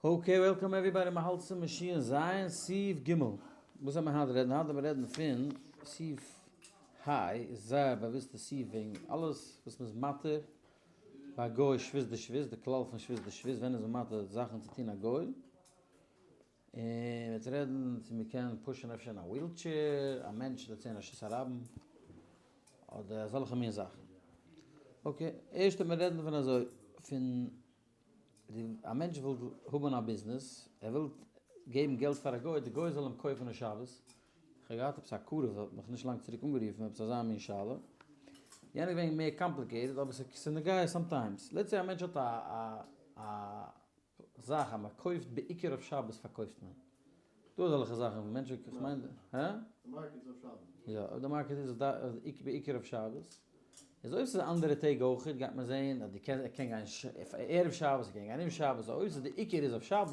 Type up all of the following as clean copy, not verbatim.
Okay welcome everybody מ'האלט צום שיעור ז' סעיף ג'. וואס וועט מען היינט רעדן? היינט וועט מען רעדן פון סעיף ה', איז זייער באוויסטע סעיף וועגן אלעס וואס מ'איז מתיר ביי א גוי שבות דשבות, די כלל פון שבות דשבות ווען איז מען מתיר זאכן צו טון א גוי, און מ'וועט רעדן צו מ'קען push ן אפשר אין א wheelchair א מענטש דערצו אין רשות הרבים אדער אזעלכע מין זאכן. Okay ערשט וועט מען רעדן פון אזוי פון א מענטש וויל האבן א ביזנעס, ער וויל געבן געלט פאר א גוי, די גוי זאל אים קויפן אין שבת, איך האב געהאט עפעס א קרוב האט מיך נישט לאנג צוריק אנגערופן עפעס אזא מין שאלה, יענער איז געווען מער complicated אבער ס'איז נוגע sometimes, let's say א מענטש האט א א זאך אז מען קויפט בעיקר אויף שבת פארקויפט מען, דא אזעלכע זאכן וואס מענטשן, איך מיין, הא? די market איז אויף שבת. יא, אויב די market איז בעיקר אויף שבת, איז אויב ס'איז אנדערע טעג אויכעט גייט מען זעהן אז די קענסט ער קען גיין ערב שבת ער קען גיין אום שבת, אויב ס'איז די עיקר איז אויף שבת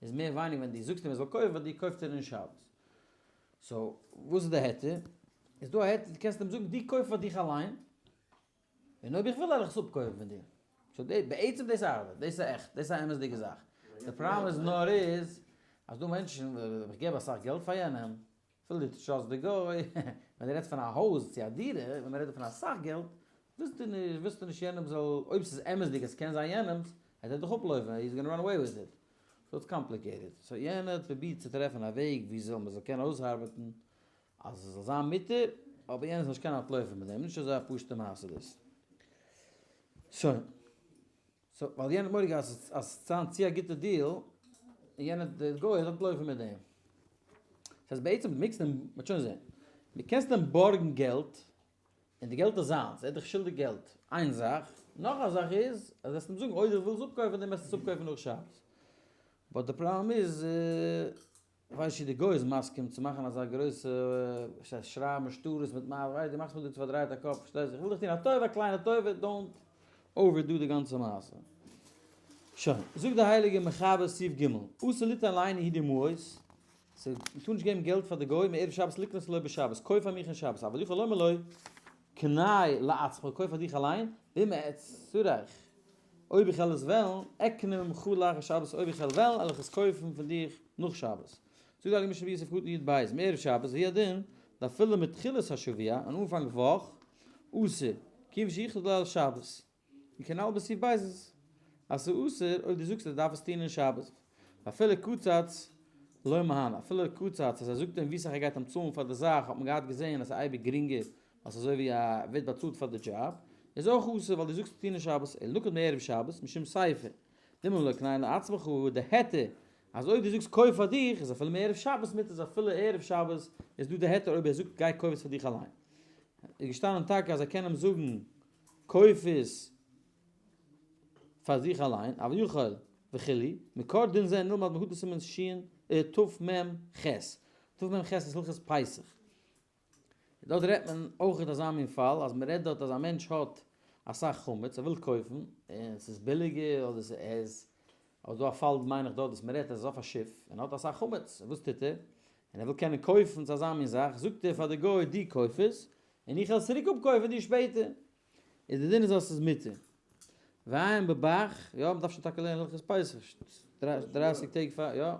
איז מער ווייניג ווען די זאגסט אים ער זאל קויפן פאר דיר קויפט ער אין שבת. So וואס איז די היתר? איז דא א היתר די קענסט אים זאגן די קויף פאר דיך אליין און אויב איך וויל וועל איך עס אפקויפן פון דיר. So בעצם דאס ארבעט, דאס איז עכט, דאס איז א אמת'דיגע זאך. די פראבלעם איז נאר איז אז דא מענטשן, איך געב אסאך געלט פאר יענעם, אפילו דו trust די גוי, ווען דו רעדסט פון א הויז צו א דירה, ווען מען רעדט דא פון אסאך געלט, ווילסטו נישט, ווילסטו נישט יענעם זאל, אויב ס'איז אמת'דיג אז ס'קען זיין יענעמ'ס, וועט ער דיך אפלויפן, he is gonna run away with it. So it's complicated. So יענער האט פרובירט צו טרעפן א וועג ווי זאל מ'זאל קענען אויסארבעטן אז עס זאל זיין מותר, אבער יענער זאל נישט קענען אנטלויפן מיט דעם, נישט אזוי א פשוט'ע מעשה דאס. שוין. So, ווייל יענער האט מורא געהאט אז עס וועט זיין צו א גוטע deal, און יענער דער גוי וועט אנטלויפן מיט דעם. דאס הייסט בעצם דו מעגסט אים, מ'וועט שוין זען, דו קענסט אים בארגן געלט, און די געלט איז זיינס, ער איז דיך שולדיג געלט, איין זאך, נאך א זאך איז, אז וועסט אים זאגן אויב דו ווילסט אפקויפן דעם וועסטו עס אפקויפן נאך שבת. But די פראבלעם איז, כ'ווייס נישט צו די גוי איז מסכים צו מאכן אזא גרויסע שרייבן שטרות מיט מה ווייסט דו מאכסט מיר דא צו פארדרייט א קאפ פארשטייסט איך וויל דיך טון א טובה א קליינע טובה don't overdo די גאנצע מעשה. שוין, זאגט די הייליגע מחבר סעיף ג' אסור ליתן לאינו יהודי מעות, מ'טאר נישט געבן געלט פאר די גוי מערב שבת לקנות לו בשבת, קויף פאר מיך אין שבת, אבל יכול לומר לו קנה לעצמך, קויף פאר דיך אליין, ואם אצטרך, אויב איך וועל עס וועלן, אקנה ממך לאחר שבת, אויב איך וועל וועלן, וועל איך עס קויפן פון דיך נאך שבת. זאגט די הייליגע משנה ברורה סעיף קטן י"ב, מערב שבת, והוא הדין, דאפילו מתחילת השבוע, אין אנפאנג וואך, אסור, כיוון שהוחלט לו על שבת. וכנ"ל בסעיף ב' איז אז ס'איז אסור אויב דו זאגסט אז ער דארף עס טון אין שבת, ואפילו קצץ לא מהנה, אפילו קצץ אז ער זאגט אים ווי סאך ער גייט אים צאלן פאר די זאך האט מען געהאט געזען אז ס'איז אייביג גרינגער ווייל ס'איז אזוי ווי א ווערט באצאלט פאר די דזשאב, איז אויך אסור ווייל דו זאגסט טון אין שבת, אלא נקט מערב שבת משום סיפא, דאמר לו קנה לעצמך הוא די היתר אז אויב דו זאגסט קויף פאר דיך איז אפילו מערב שבת מותר איז אפילו ערב שבת איז דא די היתר אויב ער זאגט גיי קויף עס פאר דיך אליין. איז געשטאנען טאקע אז ער קען אים זאגן קויף עס פאר זיך אליין, אבל יכול וכו', מקור דין זה נלמד מהודה סימן שין תמ"ח, תמ"ח איז הלכות פסח, דארט רעדט מען אויך אזא מין פאל, אז מען רעדט דארט אז א מענטש האט אסאך חמץ, ער וויל קויפן, און ס'איז ביליגער, אדער ס'איז, אדער דא א פאל מיין איך דארט וואס מען רעדט אז ער איז אויף א שיף, און ער האט אסאך חמץ, וואס טוט ער? און ער וויל קענען קויפן צו אזא מין זאך, זאגט ער פאר די גוי דו קויף עס, און איך וועל עס צוריק אפקויפן דיר שפעטער. איז די דין איז אז ס'איז מותר. ועיין בב"ח, יא מ'דארף שוין טאקע לערנען הלכות פסח, דרייסיג טעג פאר, יא.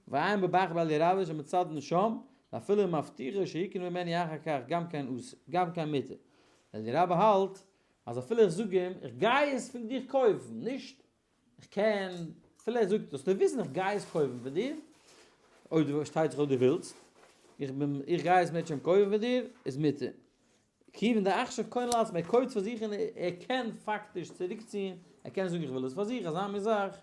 ועיין בב"ח באליה רבה שמצדן שם, ואפילו מבטיחו שיקנה ממני אחר כך גם כן אסור, גם כן מותר. אליה רבה האלט אז אפילו איך זאג אים איך גיי עס פון דיך קויפן, נישט איך קען, אפילו ער זאגט זאלסטו וויסן איך גיי עס קויפן פון דיר, אויב דו פארשטייט זיך אויב דו ווילסט, איך בין איך גיי עס מערטשעם קויפן פון דיר, איז מותר. כיוון דעכשיו קונה לעצמו, ער קויפט פאר זיך און ער קען פאקטיש צוריקציען, ער קען זאגן איך וויל עס פאר זיך, אזא מין זאך,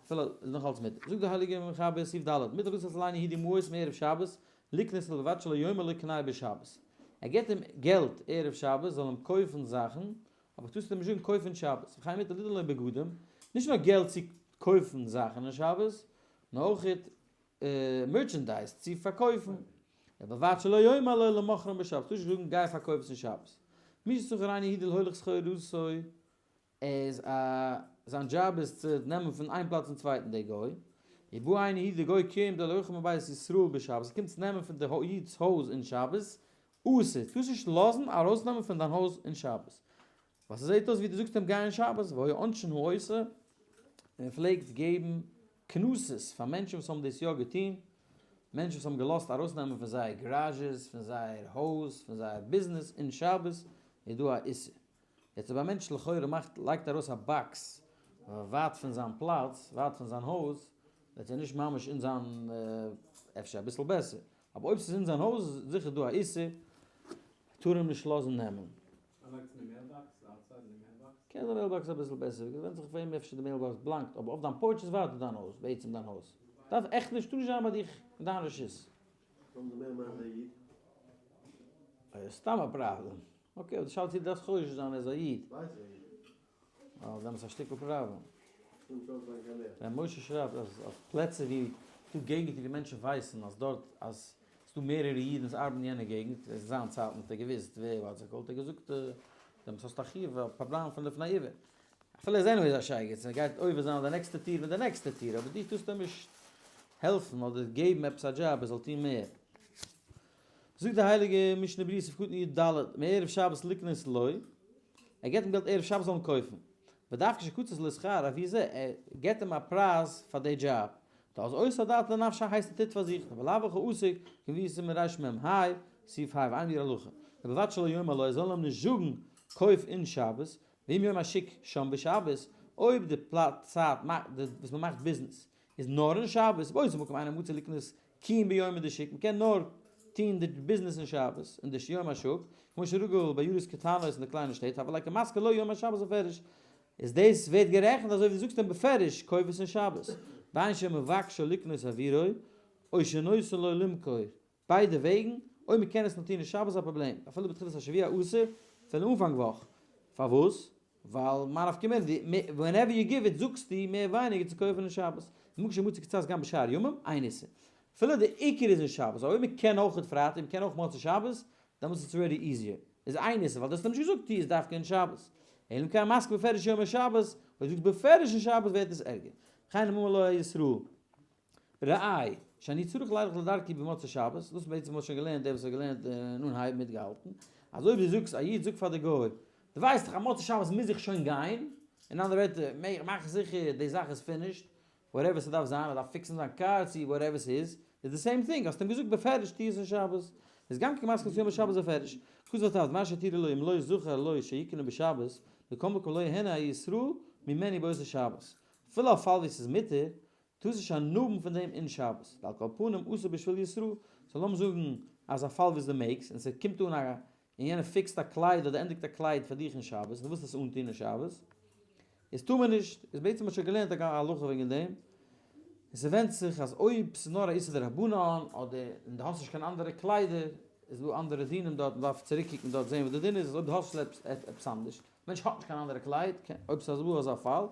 אפילו איז נאך אלץ מותר. זאגט דער הייליגער מחבר סעיף ד', מותר לתת לאינו יהודי מעות מערב שבת, לקנות ובלבד שלא יאמר לו קנה בשבת. ער געבט אים געלט ערב שבת זאל אים קויפן זאכן, אבער טארסט אים נישט זאגן קויף אין שבת, וכן מותר ליתן לו בגדים, נישט נאר געלט צו קויפן זאכן אין שבת, נאר אויך merchandise צו פארקויפן, ובלבד שלא יאמר לו למכרם בשבת, טארסט נישט זאגן גיי פארקויף עס אין שבת. מי ששכר אינו יהודי להוליך סחורתו, איז א זיין דזשאב איז צו נעמען פון איין פלאץ צום צווייטן דער גוי, ובא אינו יהודי דער גוי קומט להוליכו מבית ישראל בשבת, ער קומט צו נעמען פון די איד'ס הויז אין שבת, אסור, טארסט נישט לאזן ארויסנעמען פון דיין הויז אין שבת, ווייל ס'זעט אויס ווי דו זאגסט אים גיי אין שבת, והיה עונשין העושה, מען פלעגט געבן. קנסות פאר מענטשן וואס האבן דאס יא געטון, מענטשן וואס האבן געלאזט ארויסנעמען פון זייער garages, פון זייער הויז, פון זייער ביזנעס אין שבת, איז דא א איסור. יעצט אויב א מענטש לכאורה מאכט לייגט ארויס א box ווייט פון זיין פלאץ, ווייט פון זיין הויז, וועט ער נישט ממש אין זיין, אפשר אביסל בעסער, אבער אויב ס'איז אין זיין הויז איז זיכער דא א איסור, טאר אים נישט לאזן נעמען. ער לייגט עס אין די mailbox, outside אין די mailbox? קען זיין mailbox אביסל בעסער, ווענדט זיך וועם אפשר די mailbox באלאנגט, אבער אויף דיין porch איז ווייטער דיין הויז, בעצם דיין הויז. דארף עכט נישט, טאר נישט זיין ביי דיך אין דיין רשות. קוים די mailman איז א איד. איז סתם א פראבלעם. okay, אבער די שאלה צו דו דארפסט חושש זיין ער איז א איד. ווייס איך נישט. ווייל דעמאלטס איז א שטיקל פראבלעם. קומט אויס זיין קיין מער. ר' משה שרייבט אז אויף פלעצער ווי ס'דא געגנטער ווי מענטשן ווייסן אז דארט אז ס'דא מערערע אידן וואס ארבעטן אין יענע געגנט, אין זיין צייטן האט ער געוואוסט ווער וואס האט ער געזאגט דעמאלטס האסטו א חיוב א פראבלעם פון לפני עיוור. אפילו ער איז anyways א שייגעץ און ער גייט עובר זיין אויף די נעקסטע טיר מיט די נעקסטע טיר, אבער דו טוסט אים נישט העלפן אדער געבן עפעס א דזשאב ער זאל טון מער. זאגט די הייליגע משנה ברורה סעיף קטן י ד, מערב שבת לקנות לו, ער געבט אים געלט ערב שבת זאל מען קויפן, ודווקא שקצת לו שכר עבור זה, ער געבט אים א פרייז פאר די דזשאב, דאז עושה דעתו לנפשו הייסט ער טוט פאר זיך, ולאו הכי עסק, כמבואר סימן רמ ה, סעיף ה, ואין ביאור הלכה, ובלבד שלא יאמר לו ער זאל אים נישט זאגן קויף אין שבת, ואם יום השוק שם בשבת, אויב די פלאץ צייט וואס מען מאכט ביזנעס איז נאר אין שבת, באותו מקום אינו מצוי לקנות כי אם ביומא דשוק, מען קען נאר טוהן די ביזנעס אין שבת, אין די יום השוק, כמו שרגיל בעיירות קטנות אין די קליינע שטעט, הוה ליה כמשכיר לו יום השבת בפירוש, איז דאס ווערט גערעכנט אזוי ווי דו זאגסט אים בפירוש קויף עס אין שבת, בין שמבקשו לקנות עבורו, או שנותן לו למכור, ביידע וועגן, אויב מען קען עס נאר טון אין שבת איז א פראבלעם, אפילו בתחילת השבוע אסור, אפילו אנפאנג וואך, פארוואס? ווייל מה נפקא מינה, whenever you give it זאגסטו מער ווייניגער צו קויפן אין שבת, ומקום שמצוי קצת גם בשאר ימים, אין איסור. אפילו די עיקר איז אין שבת, אבער אויב מען קען אויך פרייטאג, מען קען אויך מוצאי שבת, דעמאלטס איז already easier. איז אין איסור, ווייל דו האסט אים נישט געזאגט טו עס דווקא אין שבת. אלא אם כן משכיר בפירוש יום השבת, אויב זאגסט בפירוש אין שבת ווערט עס ערגער. וכן אם אמר לו הישראל. ראה, שאני צריך לילך לדרכי במוצאי שבת, דאס בעצם האט שוין געלערנט דער וואס האט געלערנט אין אנהייב מיטגעהאלטן, אז אויב דו זאגסט, א איד זאגט פאר די גוי, דו ווייסט דאך אז מוצאי שבת מוז איך שוין גיין, אין אנדערע ווערטער, מאך זיכער די זאך איז finished, whatever ס'דארף זיין, ער דארף fix ן זיין קאר צו whatever ס'איז, איז די same thing, האסט אים געזאגט בפירוש טו עס אין שבת, איז גם כמשכיר את יום השבת בפירוש, כתב הט"ז, מה שהתירו לו אם לא זכר לו שיקנה בשבת, מכל מקום לא יהנה הישראל ממנו באותו שבת, אפילו א פאל ווי ס'איז מותר, טאר זיך נישט הנאה האבן פון דעם אין שבת, ועל כל פנים אסור בשביל ישראל, so לאמיר זאגן אז א פאל וואס דו מעגסט, און ס'קומט אן א, און יענער fix ט א קלייד אדער ענדיגט א קלייד פאר דיך אין שבת, און דו ווילסט עס אנטון אין שבת, איז טאר מען נישט, איז בעצם האט שוין געלערנט א הלכה וועגן דעם, און ס'ווענדט זיך אז אויב ס'איז נאר א איסור דרבנן, אדער און דו האסט נישט קיין אנדערע קליידער, איז דא אנדערע דינים דארט, מ'דארף צוריקקוקן דארט זען וואס די דין איז, אז אויב דו האסט נישט עפעס אנדערש, מענטש האט נישט קיין אנדערע קלייד, אויב ס'איז דא אזא פאל,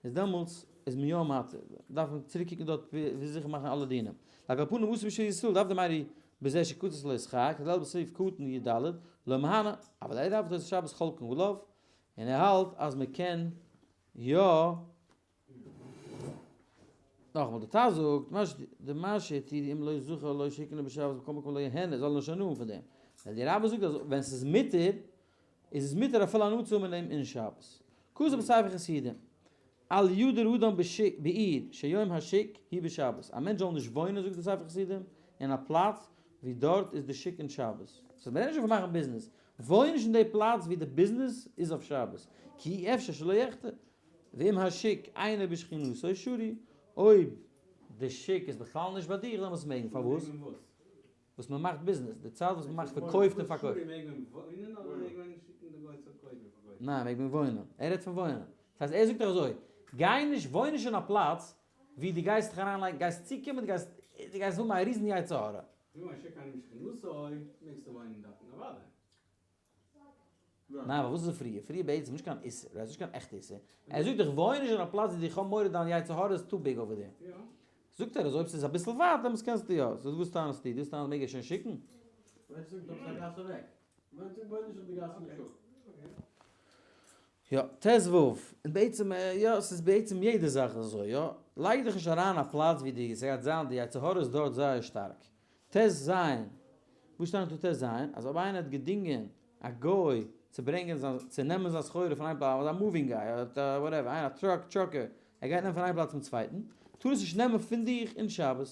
איז דעמאלטס איז מען יא מתיר, דארף מען צוריק קוקן דארט ווי זיכער מאכן אלע דינים. על כל פנים אסור בשביל ישראל דארף די מארי בזה שקצת לו שכר, כדלהלן בסעיף קטן י ד, לא מהנה, אבל ער דארף דאס שבת חולקין עליו, און ער האלט אז מען קען יא נאכאמאל די טז זאגט, דמה שהתירו אם לא זכר לא שיקנה בשבת בכל מקום לא יהנה, זאל ער נישט הנאה האבן פון דעם. ווייל די רבי זאגט אז ווען ס'איז מותר, איז עס מותר אפילו הנאה צו האבן אין דעם אין שבת. כתוב בספר חסידים, אל ידור אדם בעיר שיום השוק הוא בשבת, א מענטש זאל נישט וואוינען זאגט די ספר חסידים, אין א פלאץ ווי דארט איז די שוק אין שבת. סאו מ'רעדט נישט פון מאכן ביזנעס, וואוין נישט אין די פלאץ ווי די ביזנעס איז אויף שבת, כי אי אפשר שלא יחטא. ואם השוק אינו בשכינותו שרי, אויב די שוק איז בכלל נישט ביי דיך דעמאלטס מעג מען, פארוואס? וואס מען מאכט ביזנעס, די צייט וואס מען מאכט פארקויפט און פארקויפט. ניין מעג מען וואוינען, ער רעדט פון וואוינען, דאס הייסט ער זאגט דאך אזוי, גיי נישט וואוין נישט אין א פלאץ ווי דו גייסט דיך אריינלייגן, גייסט צוקומען, דו גייסט דו גייסט האבן א ריזן יצר הרע. ניין ווייל וואס איז פריער? פריער בעצם נישט קיין איסור, רייט? נישט קיין עכטע איסור. ער זאגט איך וואוין נישט אין א פלאץ ווי איך האב מורא דיין יצר הרע איז too big over there. זאגט ער אז אויב ס'איז אביסל ווייט דעמאלטס קענסטו יא. so וואס טענה'סטו? דו טענה'סט מעג ער שוין שיקן? יא, ט ו. און בעצם יא, ס'איז בעצם יעדע זאך אזוי, יא. לייג דיך נישט אריין א פלאץ ווי די ס'גייט זיין די יצר הרע איז דארט זייער שטארק. ט ז, וואס שטייט אין ט ז? אז אויב איינער האט געדינגען א גוי צו ברענגען זיין צו נעמען זיין סחורה פון איין פלאץ, א moving guy, whatever, איינער א truck trucker, ער גייט נעמען פון איין פלאץ צום צווייטן, טאר עס נישט נעמען פון דיך אין שבת,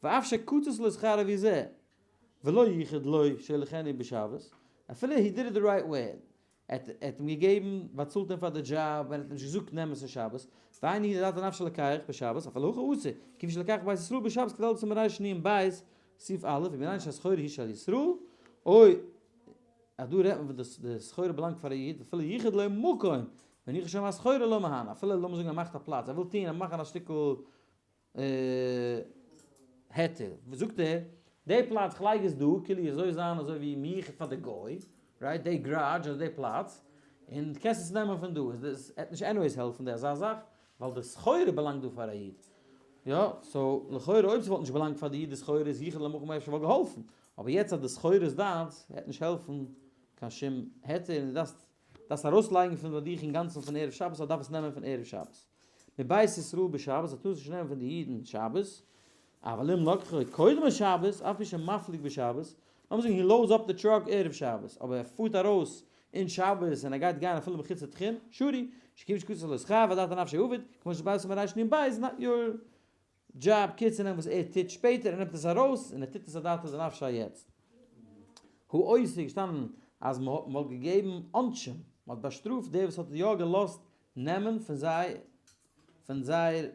ואף שקצץ לו שכר לפי זה, ולא ייחד לו שיוליכנו בשבת, אפילו he did it the right way, ער האט אים געגעבן, באצאלט אים פאר די דזשאב, און ער האט אים נישט געזאגט נעם עס אין שבת, ואין הוא אדעתא דנפשיה לוקח בשבת, אפילו הכי אסור, כיוון שלקח מבית ישראל בשבת כדלהלן סימן רנ"ב, סעיף א', ומנין שהסחורה היא של ישראל, אוי, אז דא רעדט מען וואס די סחורה באלאנגט פאר א איד, אפילו ייחד לו מקום, והניח שם הסחורה לא מהנה, אפילו לאמיר זאגן ער מאכט א פלאץ, ער וויל טוהן, ער מאכן א שטיקל היתר, וואס זאגט ער, די פלאץ איך לייג עס דא, כאילו אזוי זיין אזוי ווי מיוחד פאר די גוי, right, די גראדזש אדער די פלאץ, און דו קענסט עס נעמען פון דא, איז דאס עט נישט anyways העלפן די אזא זאך, ווייל די סחורה באלאנגט דא פאר א איד. יא, so לכאורה אויב ס'וואלט נישט באלאנגט פאר די איד די סחורה איז ייחד למקום אפשר וואלט געהאלפן, אבער יעצט אז די סחורה איז דיינס העט נישט העלפן קיין שום היתר און דו דארפסט דארפסט ארויסלייגן פון ביי דיך אינגאנצן פון ערב שבת אז דארף עס נעמען פון ערב שבת. מבית ישראל בשבת אז טארסט נישט נעמען פון די אידן שבת, אבל אם לקחו קודם השבת אף על פי שמפליג בשבת, לאמיר זאגן he loads up the truck ערב שבת, אבער ער פארט ארויס אין שבת און ער גייט גיין אפילו מחוץ לתחום, שרי, שכיוון שקצץ לו שכר ואדעתא דנפשיה עביד, כמו שבאר סימן רנ"ב, not your job קיצור נעם וואס ער טוט שפעטער ער נעמט עס ארויס און ער טוט עס אדעתא דנפשיה יעצט. הוא עושה איז געשטאנען אז מען האט געגעבן עונשים, מען האט באשטראפט דער וואס האט יא געלאזט נעמען פון זיי פון זייער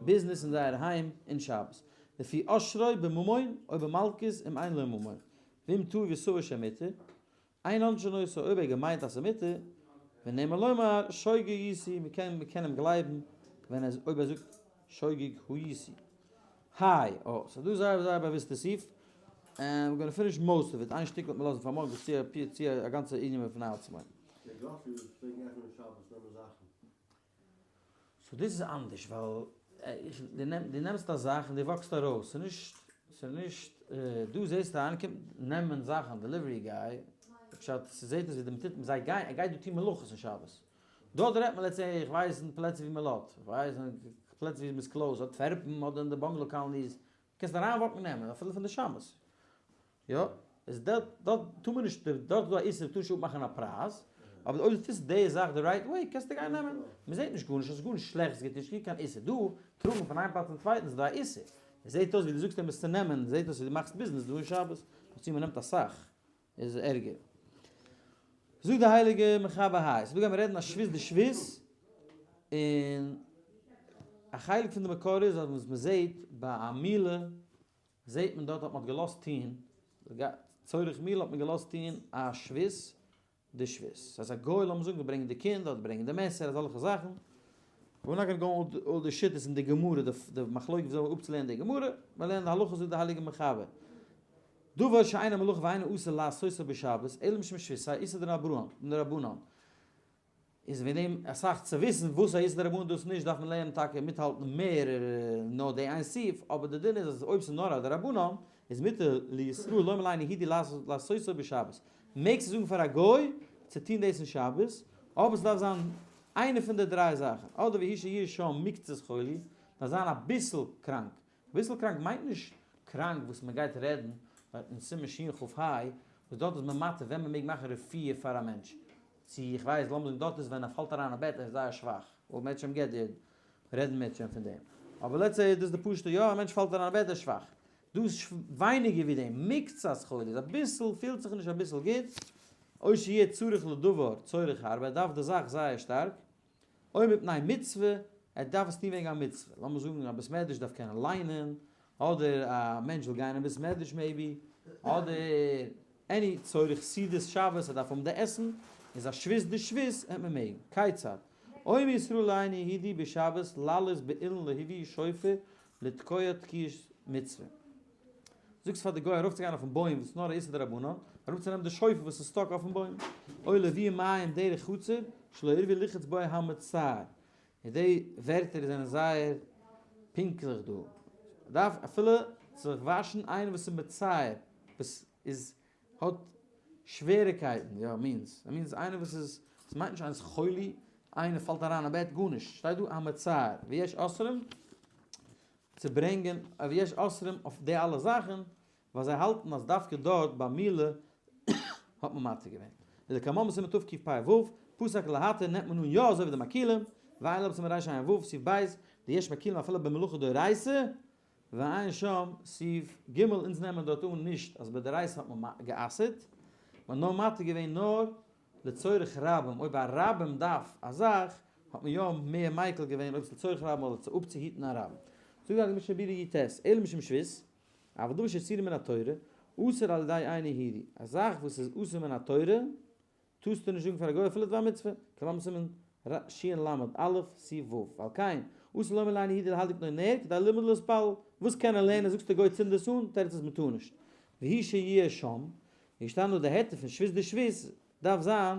ביזנעס אין זייער היים אין שבת, לפי עשרו בממון או במלקות אם אין לו ממון, ואם טעה וסבור שמותר, אין עונשין אותו אויב ער האט געמיינט אז ס'איז מותר, ונאמן לומר שוגג הייתי, מ'קען מ'קען אים גלייבן ווען ער אויב ער זאגט שוגג הייתי. היי, אה, ס'איז דא זייער זייער באוויסטע סעיף, and we're gonna finish most of it, איין שטיקל וועט מען לאזן פאר מארגן, צו א צו א גאנצע ענין בפני עצמו. די גראסערי וואס פלעגן עפענען שבת נעמען זאכן. so דאס איז אנדערש ווייל דו נעמסט א זאך און דו walk סט ארויס, ס'איז נישט, ס'איז נישט, דא זעסטו איינער קומט נעמען זאכן, delivery guy, פשט ס'זעט אויס ווי מ'טוט, זיי גייען, ער גייט דא טון מלאכות אין שבת. דארט רעדט מען let's say, איך ווייס אין פלעצער ווי מ'לאזט, איך ווייס אין פלעצער ווי מ'איז close, אנטווערפן אדער אין די bungalow colonies, קענסט אריין walk ן נעמען אפילו פון די שמש. יא, איז דארט דארט טאר מען נישט, דארט איז דא א איסור מ'טאר נישט אפמאכן א פרייז, אבער אויב דו טוסט די זאך די right way קענסטו גיין נעמען, מ'זעט נישט גארנישט, עס איז גארנישט שלעכטס געטון, נישט קיין איסור, דא טראגן פון איין פלאץ צום צווייטן איז דא א איסור, עס זעט אויס ווי דו זאגסט אים עס צו נעמען, זעט אויס ווי דו מאכסט ביזנעס דא אין שבת, נאכצו מ'נעמט אסאך איז ערגער. זאגט די הייליגע מחבר היי, ס'דא גיימער רעדן א שבות דשבות, און א חלק פון די מקור איז אז וואס מ'זעט ביי א מילה זעט מען דארט האט מען האט געלאזט טוהן, צורך מילה האט מען געלאזט טוהן א שבות דשבות, ס'הייסט א גוי לאמיר זאגן ברענגט די קינד אדער ברענגט די מעסער אזעלכע זאכן, we're not gonna go all the שיטות אין די גמרא, די מחלוקת וויאזוי אפצולערנען די גמרא, מיר לערנען די הלכה זאגט די הייליגע מחבר, דבר שאינו מלאכה ואינו אסור לעשותו בשבת, אלא משום שבות, ס'איז א איסור דרבנן. איז וועגן דעם אסאך צו וויסן וואס א איסור דרבנן דאס נישט דארף מען לערנען טאקע מיטהאלטן מער נאר די איין סעיף, אבער די דין איז אז אויב ס'איז נאר א דרבנן איז מותר לישראל לומר לאינו הידי לעשותו בשבת, מעגסטו זאגן פאר א גוי צו טון דאס אין שבת, אבער ס'דארף זיין איינע פון די דריי זאכן, אדער והוא שיהיה שם מקצת חולי, דארף זיין אביסל קראנק, אביסל קראנק מיינט נישט קראנק וואס מען גייט רעדן אין סימן שכ"ה, וואס דארט איז מען מתיר ווען מען מעג מאכן רפואה פאר א מענטש, צו איך ווייס לאמיר זאגן דארט איז ווען ער פאלט אריין אין בעט ער איז זייער שוואך, וואלט מען שוין געט רעדן מען שוין פון דעם, אבער let's say דאס איז די פשוטע יא א מענטש פאלט אריין אין בעט ער איז שוואך, דא איז ווייניגער ווי דעם, מקצת חולי איז אביסל פילט זיך נישט אביסל גוט, או שיהיה צריך לדבר צורך הרבה ער דארף די זאך זייער שטארק, או מפני מצוה, ער דארף עס טון וועגן א מצוה, לאמיר זאגן א בית מדרש דארף קענען ליינען, אדער א מענטש וויל גיין אין בית מדרש maybe, אדער any צורך סעודת שבת, ער דארף האבן די עסן, איז א שבות דשבות העט מען מעגן. כיצד? אומר ישראל לאינו הידי בשבת לעלות באילן להביא שופר לתקוע תקיעת מצוה. זאגסט פאר די גוי ארויפצוגיין אויפן בוים וואס איז נאר א איסור דרבנן, אראפצונעמען די שופר וואס איז stuck אויפן בוים, או להביא מים דרך חצר שלא ירבה לרחוץ בו המצער. און די ווערטער זענען זייער פונקטליך דא. דארף אפילו זיך וואשן איינער וואס איז מצער, וואס איז האט שוועריקייטן, יא means, means איינער וואס איז, עס מיינט נישט איינער איז חולי, איינער פאלט אריין אין בעט, גארנישט, שטייט דא המצער, ויש אוסרים צו ברענגען, ויש אוסרים אויף די אלע זאכן, ווייל זיי האלטן אז דווקא דארט ביי מילה האט מען מתיר געווען. ולקמן בסימן תקפ"ו, פסק להתיר נעמט מען אן יא אזוי ווי די מקילים, ועיין להלן בסימן רע"ו סעיף ב', דיש מקילין אפילו במלאכה דאורייתא, ועיין שם סעיף ג', אונז נעמען דארט אן נישט אז בדאורייתא האט מען גע'אסר'ט, מען האט נאר מתיר געווען נאר לצורך רבים, אויב א רבים דארף א זאך, האט מען יא מער מיקל געווען אויב ס'איז לצורך רבים אדער צו אפצוהיטן א רבים. זאגט די משנה ברורה י"ט, אלא משום שבות, אבל דבר שאסורו מן התורה, אסור על ידי אינו יהודי, א זאך וואס איז אסור מן התורה, טארסטו נישט זאגן פאר א גוי אפילו דבר מצוה, כלומר סימן של"א סי' ו', ועל כן, אסור לומר לאינו יהודי להדליק לו נר כדי ללמוד ולהתפלל, וואס קען ער לערנען זאגסטו גוי צינד עס אן, תירוץ איז מ'טאר נישט, והוא שיהיה שם, איז געשטאנען דא די היתר פון שבות דשבות דארף זיין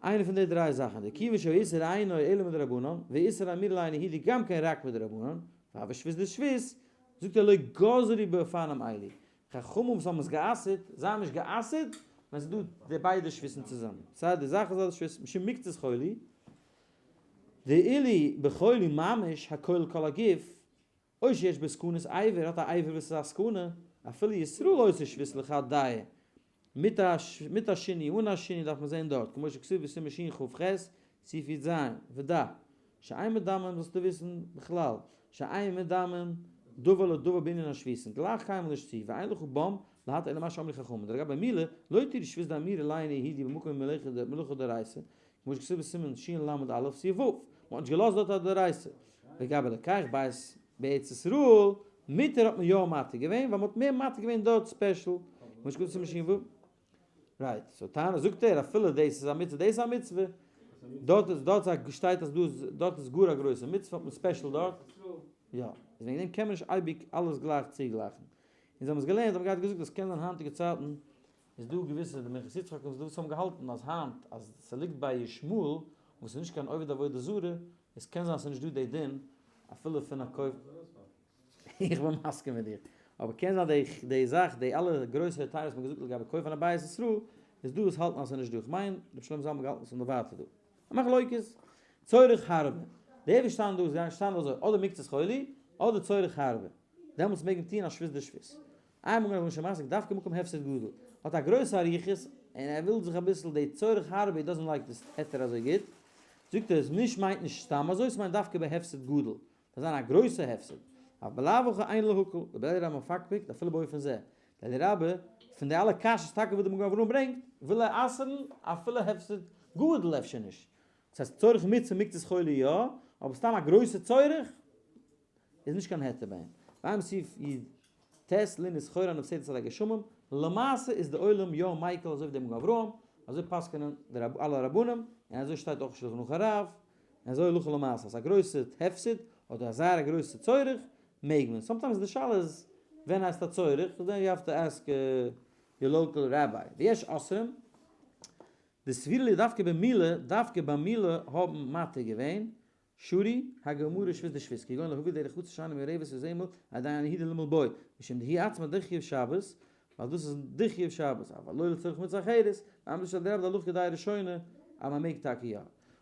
איינע פון די דריי זאכן, דכיון שהאיסור אינו אלא מדרבנן, ואיסור אמירה לאינו יהודי גם כן רק מדרבנן, והוי שבות דשבות, זאגט ער לא גזרו באופנים אלו, חכמים וואס האבן עס גע'אסר'ט, זיי האבן נישט גע'אסר'ט ווען ס'איז דא די ביידע שבות'ן צוזאמען, סיי די זאך איז א שבות משום מקצת חולי, דאילו בחולי ממש הכולל כל הגוף, או שיש בו סכנת אבר, האט א אבר וואס איז א סכנה, אפילו ישראל עושה שבות לחד דעה, מיט א מיט א שינוי אן א שינוי דארף מען זען דארט, כמו שכתוב בסימן שכ"ח, סעיף י"ז, ודע, שאין מדמין זאלסטו וויסן בכלל, שאין מדמין דבר לדבר בענין השבות'ן, גלייך קיינמאל נישט צו, ואין לך בם להתיר אלא מה שאמרו חכמים, דלגבי מילה, לא התירו שבות דאמירה לאינו יהודי במקום מלאכה דאורייתא, כמו שכתוב בסימן של"א סעיף ו', מ'האט נישט געלאזט דארט א דאורייתא. לגבי לוקח בית בארץ ישראל, מותר האט מען יא מתיר געווען, ווייל מ'האט מער מתיר געווען דארט special, כמו שכתוב בסימן ש"ו. right, so טענה זאגט ער אפילו דאס איז א מצוה דאס איז א מצוה, דארט איז דארט שטייט אז דא איז דארט איז גאר א גרויסע מצוה האט מען special דארט, יא, איז וועגן דעם קען מען נישט אייביג אלעס גלייך צוגלייכן. אונז האבן עס געלערנט האבן געהאט געזאגט אז קען זיין היינטיגע צייטן איז דא געוויסע די מנחת יצחק און וואס האבן געהאלטן אז היינט אז ס'ליגט ביי ישמעאל וואס איז נישט קיין עובד עבודה זרה איז קען זיין ס'איז נישט דא די דין אפילו פון א קויף. איך בין מסכים מיט דיר. אבער קען זיין די די זאך די אלע גרויסע היתרים וואס מ'האט געזאגט לגבי קויפן א בית ישראל איז דא וואס האלטן אז ס'איז נישט דא. איך מיין רבי שלמה זלמן האט געהאלטן ס'איז נאך ווייטער דא. א מחלוקת. צורך הרבה. דער וואס שטאנען דא איז געשטאנען אזוי אדער מקצת חולי אדער צורך הרבה. דעמאלטס מעג מען טון א שבות דשבות. איין מגן אברהם שמחזיק דווקא מקום הפסד גדול, האט א גרויסע אריכות, און ער וויל זיך אביסל די צורך הרבה, he doesn't like this היתר אזוי גוט, זאגט ער עס נישט מיינט נישט סתם אזוי, ס'מיינט דווקא בהפסד גדול, דארף זיין א גרויסע הפסד, אף בלאו הכי אין להקל, רבי אלי' רבה מפקפק אפילו באופן זה, די אלי' רבה, פון די אלע קשיות טאקע וואס די מגן אברהם ברענגט, וויל ער אסר'ן אפילו הפסד גדול אפשר נישט, דאס הייסט צורך מצוה מקצת חולי יא, אבער סתם א גרויסע צורך איז נישט קיין היתר ביי אים. ביים סעיף י"ט לענין סחורה הנפסדת על הגשמים, למעשה איז די עולם יא מיקל אזוי ווי דער מגן אברהם, אזוי פסק'נען די אלע רבנים, און אזוי שטייט אויך שלחן ערוך הרב, און אזוי הלכה למעשה, אז א גרויסע הפסד אדער א זייער א גרויסע צורך מעג מען, sometimes די שאלה איז ווען הייסט א צורך, then you have to ask your local rabbi, ויש אוסרים, דסבירא לי דווקא במילה, דווקא ביי מילה האבן מתיר געווען, שרי, הגמרא שבות דשבות, כגון להביא דרך חצר שאינה מעורבת וזעמל, על ידי אינו יהודי למול בו, משום דהיא עצמה דחיוב שבת, ווייל דאס איז דחיוב שבת, אבל לא לצורך מצוה אחרת, ואמרי של דרב דהלכה כדעה ראשונה, אז מען מעג טאקע יא.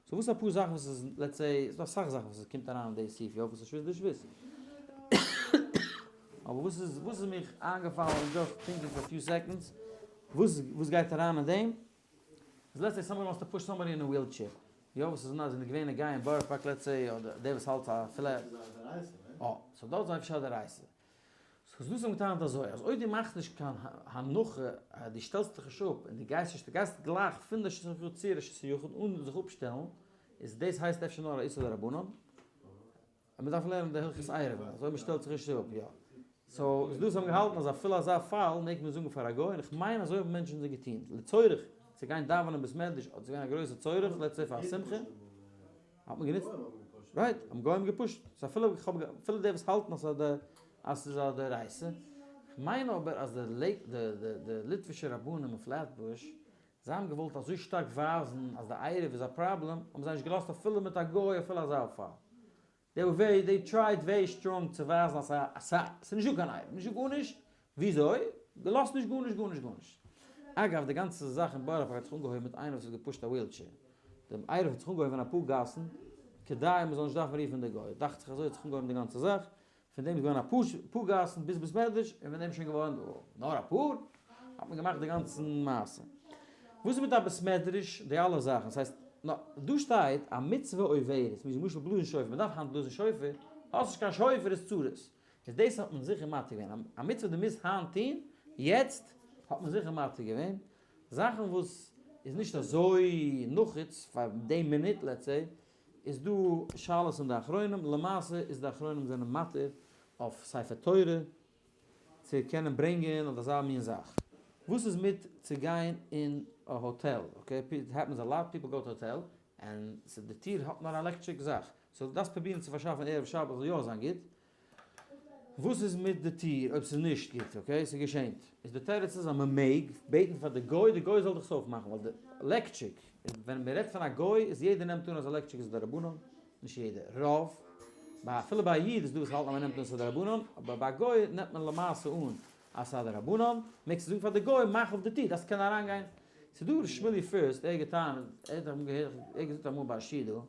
so וואס אפאר זאכן וואס איז let's say, ס'דא אסאך זאכן וואס עס קומט אריין אין די סעיף יא, וואס איז שבות דשבות. אבער וואס איז וואס איז מיך איינגעפאלן just thinking for few seconds, וואס וואס גייט אריין אין דעם, איז let's say somebody wants to push somebody in a wheelchair, יא וואס איז נאר זענען געווען א גיי אין בארא פארק let's say אדער דער וואס האלט א פלעט. ס'איז א דאורייתא, ניין? אה, so דארט איז אפשר א דאורייתא. so דאס האבן געטענה'ט אזוי, אז אויב דו מאכסט נישט קיין הנחה אז דו שטעלסט דיך נישט אפ און דו גייסט נישט, דו גייסט גלייך פון די רשות היחיד צו רשות היחיד אן זיך אפשטעלן, איז דאס הייסט אפשר נאר א איסור דרבנן. אז מען דארף לערנען די הלכות עירוב, אז אויב מען שטעלט זיך נישט אפ, יא. so איז דאס האבן געהאלטן אז אפילו אזא פאל מעג מען זאגן פאר א גוי, און איך מיין אזוי האבן מענטשן זיך געטון, לצורך צו גיין דאווענען אין בית מדרש אדער ס'איז געווען א גרויסע צורך, let's say פאר א שמחה, האט מען גענוצט, right, האבן גוים געפושט, so אפילו איך האב אפילו די וואס האלטן אז ס'איז אז ס'איז א דאורייתא, איך מיין אבער אז די די ליטווישע רבנים אין פלעטבוש זיי האבן געוואלט אזוי שטארק ווייזן אז די עירוב איז א פראבלעם, האבן זיי נישט געלאזט אפילו מיט א גוי אפילו אזא פאל. they were very, they tried very strong צו ווייזן אז ס'איז נישטא קיין עירוב, נישטא גארנישט, וויאזוי? געלאזט נישט גארנישט גארנישט גארנישט. אגב, די גאנצע זאך אין בארא פארק האט זיך אנגעהויבן מיט איינער וואס האט געפושט א wheelchair. די עירוב האט זיך אנגעהויבן אין אפאר גאסן, כדי מ'זאל נישט דארפן רופן די גוי. דאכט זיך אזוי האט זיך אנגעהויבן די גאנצע זאך. פון דעם איז געווארן אפאר פאר גאסן ביז בית מדרש, און פון דעם איז שוין געווארן נאר אפאר, האט מען געמאכט די גאנצן מעשה. וואס איז מיט א בית מדרש, די אלע זאכן, ס'הייסט. נא, דא שטייט א מצוה עוברת, למשל בלאזן שופר, מען דארף היינט בלאזן שופר, האסט נישט קיין שופר איז צרות. איז דאס האט מען זיכער מתיר געווען, א מצוה דו מוזט היינט טון, יעצט, האט מען זיכער מתיר געווען, זאכן וואס איז נישט אזוי נחוץ פאר די מינוט let's say, איז דא שאלות אין די אחרונים, למעשה איז די אחרונים זענען מתיר אויף ספר תורה צו קענען ברענגען אדער אזא מין זאך. וואס איז מיט צו גיין אין א האטעל, okay, it happens a lot, people go to hotel, און די טיר האט נאר א עלעקטריק זאך, so דו דארפסט פרובירן צו פארשאפן ערב שבת זאל יא זיין גוט, וואס איז מיט די טיר אויב ס'איז נישט גוט, okay, ס'געשענט, איז די תירוץ איז אז מ'מעג בעטן פאר די גוי, די גוי זאל דיך עס אויפמאכן, ווייל די עלעקטריק, ווען מ'רעדט פון א גוי איז יעדער נעמט אן אז עלעקטריק איז דרבנן, נישט יעדער, רוב, ביי אפילו ביי א איד איז דא וואס האלטן אז מ'נעמט אן ס'איז דרבנן, אבער ביי א גוי נעמט מען למעשה אן אז ס'איז א דרבנן, מעגסטו זאגן פאר די גוי מאך אויף די טיר, דארפסט קענען אריינגיין. ס'איז דא ר' שמואלי פירסט, ער האט געטענה'ט, ער האט אמאל געהערט, ער האט געזאגט אמאל ביי א שידוך,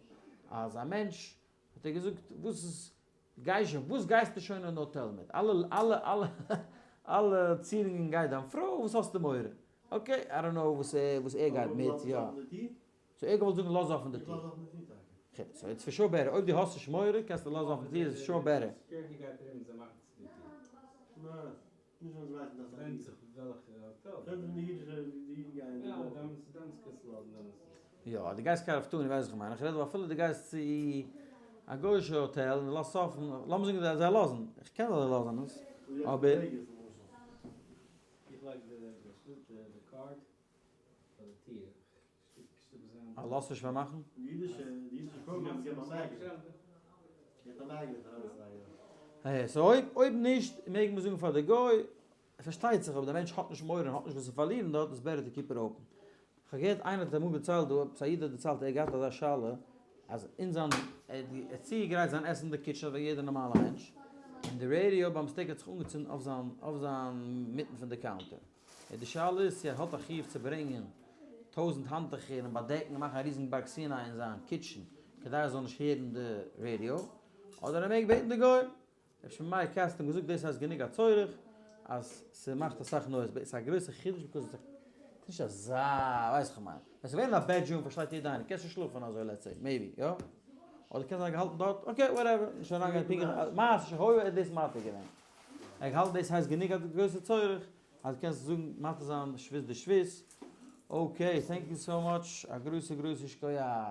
אז א מענטש, האט ער געזאגט, וואס איז, גיי שוין, וואס גייסטו שוין אין האטעל מיט, אלע, אלע, אלע, אלע צירונגען גייט דיין פרוי, וואס האסטו מורא? okay, I don't know וואס ער, וואס ער גייט מיט, יא. so ער געוואלט זאגן לאז אפן די טיר. so it's for sure better, אויב דו האסט נישט מורא קענסטו לאזן אפן די טיר, איז sure better. יא, דו גייסט קיין רב טאני ווייס איך מיין, איך רעד דא אפילו דו גייסט צו א גוי'אישע האטעל און דו לאזט אפן, לאמיר זאגן זיי לאזן, איך קען זיי לאזן עס, אבער. אה, לאזט נישט פארמאכן? so אויב אויב נישט מעג מען זאגן פאר די גוי, פארשטייט זיך אויב די מענטש האט נישט מורא און האט נישט וואס צו פארלירן דארט איז better to keep it open. כ'האב געהערט איינער האט אמאל דערציילט דא, עפעס א איד האט דערציילט ער האט געהאט אזא שאלה אז אין זיין ער האט צוגעגרייט זיין עסן אין די kitchen אזוי ווי יעדער נארמאלע מענטש, און די radio by mistake האט זיך אנגעצינדן אויף זיין אויף זיין מיטן פון די counter. און די שאלה איז צו ער האט א חיוב צו ברענגען טויזענט האנטוכער און באדעקן און מאכן א ריזן בארג סיני אין זיין kitchen כדי ער זאל נישט הערן די רעדיא, אדער ער מעג בעטן די גוי. ר' שמעון מאיר כץ האט אים געזאגט דאס הייסט גענוג א צורך אז ס'מאכט אסאך noise, but ס'איז א גרויסע חידוש because ס'איז נישט אזא ווייס איך מיין ווען ס'ווערן א bedroom פארשטייט יעדער איינער קענסט נישט שלאפן אזוי let's say maybe יא אדער קען זיין געהאלטן דארט okay whatever נישט אריינגיין פונקטליך מעשה שהיה איז דאס מתיר געווען. איך האלט דאס הייסט גענוג א גרויסע צורך אז קענסט זאגן מתיר זיין שבות דשבות. okay thank you so much א גרויסע גרויסע שכוח.